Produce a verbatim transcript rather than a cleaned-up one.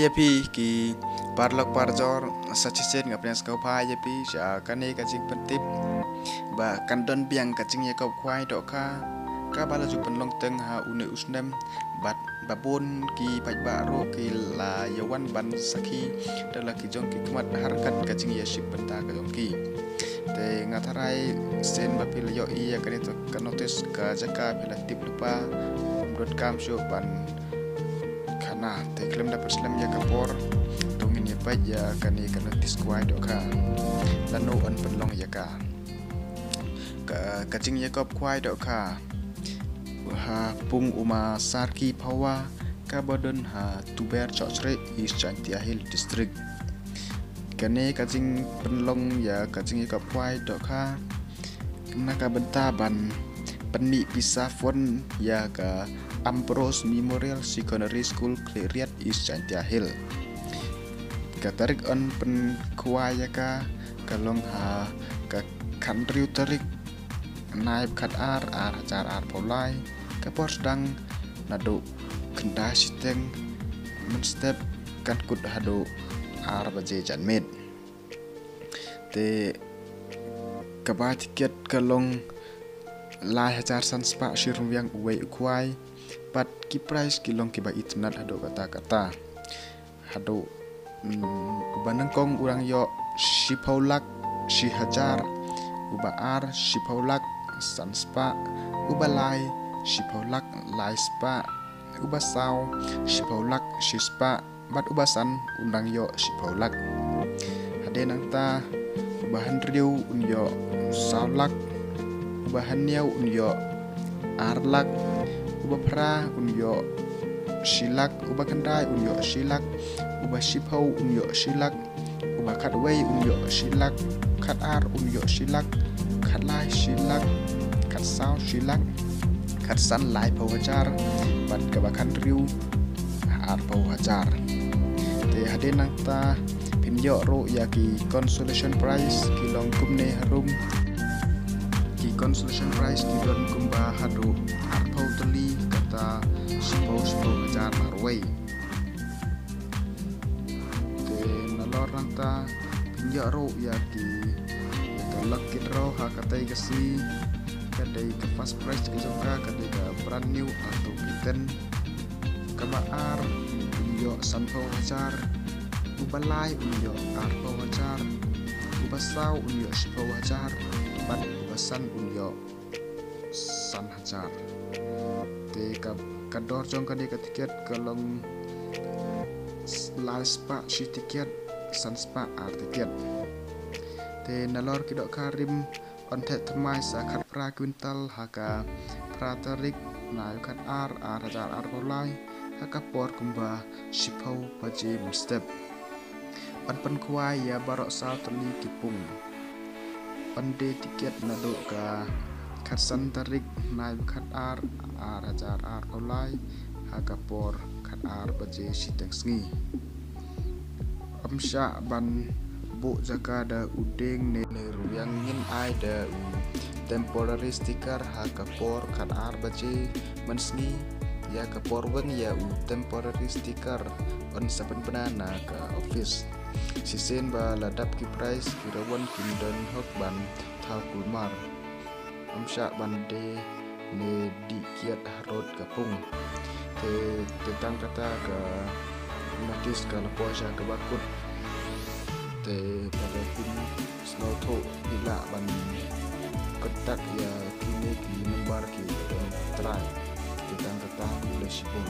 Phi ki paralok parajor, sa shisien nga pdiang sngewbha ïa phi sha kane ka jingpyntip ba kan don biang ka jingïakop khwai dohkha kaba la ju pynlong teng ha une u snem, bad ba bun ki paidbah ruh ki la ïawan ban sakhi da la ki jong ki khmat harkat ka jingïashim bynta ka jong ki. Te nga tharai shisien ba phi la ïohi ïa kane ka notis ka jaka phi la tip lypa, ym don kam shuh ban khana. Te khlem da pynslem ïa ka por, to ngin ïa peit ïa kane ka notis khwai dohkha, lano yn pynlong ïa ka. Ka, ka jingïakop khwai dohkha ha pung u ma Sarki Phawa kaba don ha Tuber Chokchre, East Jaintia Hills District. Kane ka jingpynlong ïa ka jingïakop khwai dohkha na ka bynta ban pynmih pisa fund ïa ka Ambrose Memorial Secondary School, Khliehriat, East Jaintia Hills. Ka tarik yn pynkhwai ïa ka ka long ha ka khathynriew tarik, nai ba khatar, ar hajar arphew lai, ka por sdang naduh khyndai shiteng mynstep, kan kut haduh ar baje janmiet. Te ka bai tiket ka long lai hajar san spah shi ryngwiang uwei u khwai, bad ki price ki long kiba itynnad haduh katta katta. Haduh, mm, uba nyngkong u dang ïoh shiphew lak shi hajar, uba ar shiphew lak san spah, uba lai shiphew lak lai spah, uba saw shiphew lak shi spah, bad uba san u dang ïoh shiphew lak. Hadien nangta uba hynriew un ïoh saw lak, uba hynñiew un ïoh ar lak, uba phra un ïoh shi lak, uba khyndai un ïoh shi lak, uba shiphew un ïoh shi lak, uba khatwei un ïoh shi lak, khatar un ïoh shi lak, khatlai shi lak, khatsaw shi lak, khatsan laiphew hajar, bad kaba khathynriew arphew hajar. Te hadien nangta phin ïoh ruh ïa ki consolation prize, ki long kumne harum. Ki consolation prize ki don kumba haduh arphew tylli, kata shiphew shiphew hajar marwei. Te nalor nangta phin ïoh ruh ïa ki, ïa ka lucky draw ha katei ka sngi. Ka dei ka first prize ka jong ka, ka dei ka brand new Alto K ten. Kaba ar un ïoh sanphew hajar, uba lai un ïoh arphew hajar, uba saw un ïoh shiphew hajar, bad uba san un ïoh san hajar. Te ka, ka dor jong kane ka tiket ka long s-, lai spah shi tiket, san spah ar tiket. Te nalor ki dohkha rim, yn theh thymmai sa khatphra kwintal ha ka phra tarik, nai ba khatar, ar hajar arphew lai, ha ka por kumba shiphew baje mynstep. Yn pynkhwai ïa baroh saw tylli ki pung. Yn die tiket naduh ka khatsan tarik, nai ba khatar, ar hajar arphew lai, ha ka por khatar baje shiteng sngi. Ym shah ban buh jaka da u dieng ne, ne rwiang, ngin ai da u temporary sticker ha ka por khatar baje mynsngi. Ïa ka por weng ïa u temporary sticker yn sa pynbna na ka office. Shisien ba la dap ki prize, ki rawon kin don hok ban thaw kulmar. Ym shah ban die ne dih kiad harud ka pung. Te, te tang kata ka notis ka la poi sha kaba kut. Te lada phin sngewthuh, phi lah ban contact ïa kine ki number ki don trai. Te tang kata, khublei shibun.